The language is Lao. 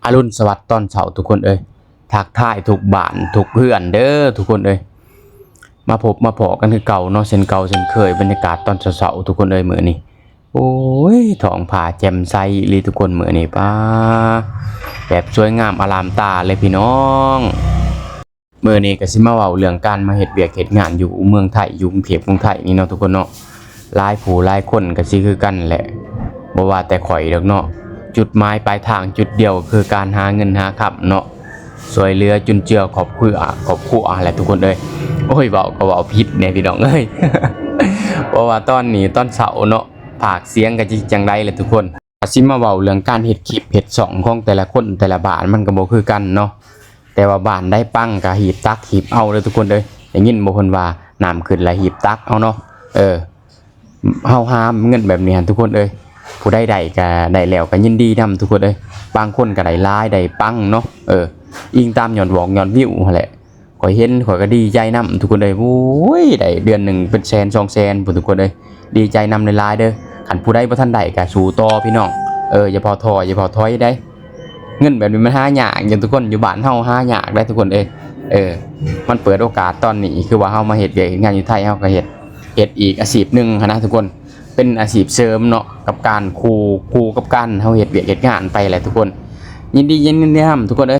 ອາລຸນສະຫວັດຕອນເຊົ້າທຸກຄົນເອີຍ, ທັກທາຍທຸກບ້ານທຸກເຮືອນເດີທຸກຄົນເອີຍ. ມາພົບມາພໍ້ກັນຄືເກົ່າເນາະ, ເຊັ່ນເກົ່າເຊັ່ນເຄີຍ, ບັນຍາກາດຕອນເຊົ້າໆ ທຸກຄົນເອີຍ. ມື້ນີ້ ໂອ້ຍ ທ້ອງຟ້າແຈ່ມໃສອີ່ຫຼີທຸກຄົນ, ມື້ນີ້ ປາ ແບບສວຍງາມອາລາມຕາເລີຍພີ່ນ້ອງ. ມື້ນີ້ກໍຊິມາເວົ້າເລື່ອງການມາເຮັດວຽກເຮັດງານຢູ່ເມືອງໄທ, ຢູ່ກຸງເທບກຸງໄທນີ້ເນາະທຸກຄົນເນາະ. ຫຼາຍຜູ້ຫຼາຍຄົນກໍຊິຄືກັນແຫຼະ, ບໍ່ວ່າແຕ່ຂ້ອຍດອກເນາະ, ຈຸດໝາຍປາຍທາງຈຸດດຽວຄືການຫາເງິນຫາຄຳເນາະ, ຊ່ວຍເຫຼືອຈຸນເຈືອຄອບຄົວ, ຄອບຄົວຫັ້ນແຫຼະທຸກຄົນເອີຍ. ໂອ້ຍ ເວົ້າກໍເວົ້າຜິດແດ່ພີ່ນ້ອງເອີຍ, ເພາະວ່າຕອນນີ້ຕອນເຊົ້າເນາະ, ພາກສຽງກໍຊິຈັ່ງໃດແຫຼະທຸກຄົນ. ກໍຊິມາເວົ້າເລື່ອງການເຮັດຄລິບເຮັດຊ່ອງຂອງແຕ່ລະຄົນແຕ່ລະບ້ານ ມັນກໍບໍ່ຄືກັນເນາະ. ແຕ່ວ່າບ້ານໃດປັງກໍຮີບຕັກຮີບເອົາເດີທຸກຄົນເອີຍ. ໄດ້ຍິນບໍ່ເພິ່ນວ່າ ນ້ຳຂຶ້ນແລ້ວຮີບຕັກເອົາເນາະ. ເອີ ເຮົາຫາເງິນແບບນີ້ຫັ້ນທຸກຄົນເອີຍ, ຜູ້ໃດໄດ້ກໍໄດ້ແລ້ວກໍຍິນດີນຳທຸກຄົນເອີຍ. ບາງຄົນກໍໄດ້ຫຼາຍໄດ້ປັງເນາະ, ເອີ ອີງຕາມຍອດວອກຍອດວິວຫັ້ນແຫຼະ. ຂ້ອຍເຫັນຂ້ອຍກໍດີໃຈນຳທຸກຄົນເອີຍ. ໂອ້ຍ ໄດ້ເດືອນໜຶ່ງເປັນແສນສອງແສນພຸ້ນທຸກຄົນເອີຍ, ດີໃຈນຳຫຼາຍໆເດີ. ຄັນຜູ້ໃດບໍ່ທັນໄດ້ກໍສູ້ຕໍ່ພີ່ນ້ອງ, ເອີ ຢ່າພໍ້ທໍ້ ຢ່າພໍ້ຖອຍເດ້. ເງິນແບບນີ້ມັນຫາຍາກຢູ່ທຸກຄົນ, ຢູ່ບ້ານເຮົາຫາຍາກໄດ໋ທຸກຄົນເອີຍ. ເອີ ມັນເປີດໂອກາດຕອນນີ້, ຄືວ່າເຮົາມາເຮັດວຽກເຮັດງານຢູ່ໄທ, ເຮົາກໍເຮັດ ເຮັດອີກອາຊີບໜຶ່ງຫັ້ນນະທຸກຄົນ, ເປັນອາຊີບເສີມເນາະ, ກັບການຄູ່ ຄູ່ກັບການເຮົາເຮັດວຽກເຮັດງານໄປແຫຼະທຸກຄົນ. ຍິນດີ ຍິນດີນຳທຸກຄົນເອີຍ.